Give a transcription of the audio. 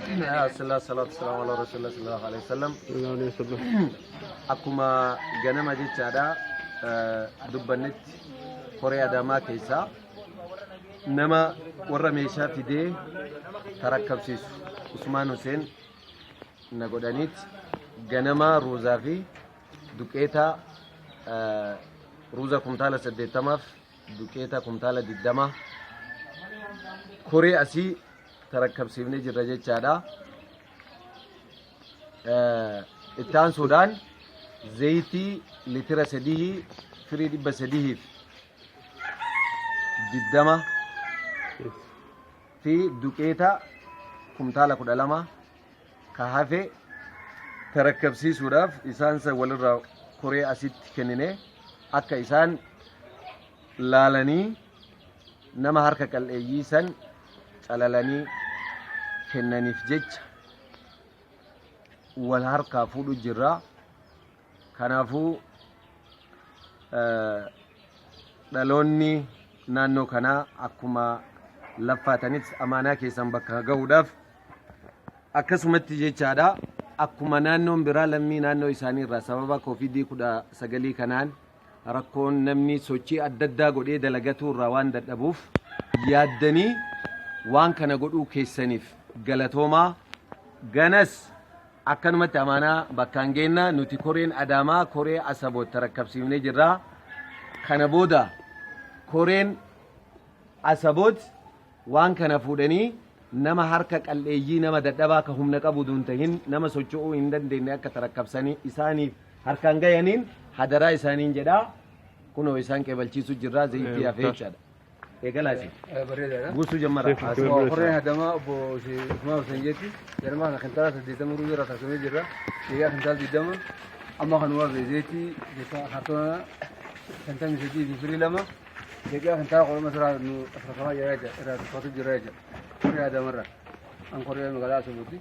Bismillah, salatu salamu ala rasulillah sallallahu alaihi wasallam. Akkuma ganama jechaadha dubbannetti, koree Adaamaa keessaa nama warra meeshaa fidee tarakkabsiisu Usmaan Huseen na godhaniit, ganama ruuzaa fi duqeeta, ruuza kumtaala 80f duqeeta kumtaala 20 koree asii tarakkabsiifnee jirra jechaadha. Itti aansuudhaan zayitii litira 3 firii 320 fi duqeeta kumtaala 12 ka hafe tarakkabsiisuudhaaf isaan san walirraa koree asitti kennine, akka isaan laalanii nama harka qal'eeyyii san calalanii kennaniif jecha wal harkaa fuudhu jirra. Kanaafuu dhaloonni naannoo kanaa akkuma laffaatanis amaanaa keessan bakka gahuudhaaf akkasumatti jechaadha. Akkuma naannoon biraa lammii naannoo isaanii irraa sababa koovidii 19 kanaan rakkoon namni sochii adda addaa godhee dalagatuu irraa waan dadhabuuf, yaaddanii waan kana godhuu keessaniif galatoomaa. Ganas akkanumatti amaanaa bakkaan geenna. Nuti koreen Adaamaa koree Asaboot tarakkabsiifnee jirra. Kana booda koreen Asaboot waan kana fuudhanii nama harka qal'eeyyii, nama dadhabaa ka humna qabu duun tahin, nama socho'uu hin dandeenye akka tarakkabsanii isaaniif harkaan gayaniin hadaraa isaaniin jedhaa. Kunoo isaan qeebalchiisu jirraa, zayitii hafee jechaadha. Eegalaasi. Bareedaadha. Guutuu jammara. Koreen Adamaa obbo Usmaan Hussein jetti. Ganama kana kintaala 80 ruuzii irraa kaasanii jirra. Egaa kintaala 20 amma kanuma zayitii kartoona 53 fi firii 2, deeqaa kintaala 12 irraa nu asirraa jira jecha, irraa tuffatu jira jecha. Koree Adamarraa. An koree magaalaa Asabooti.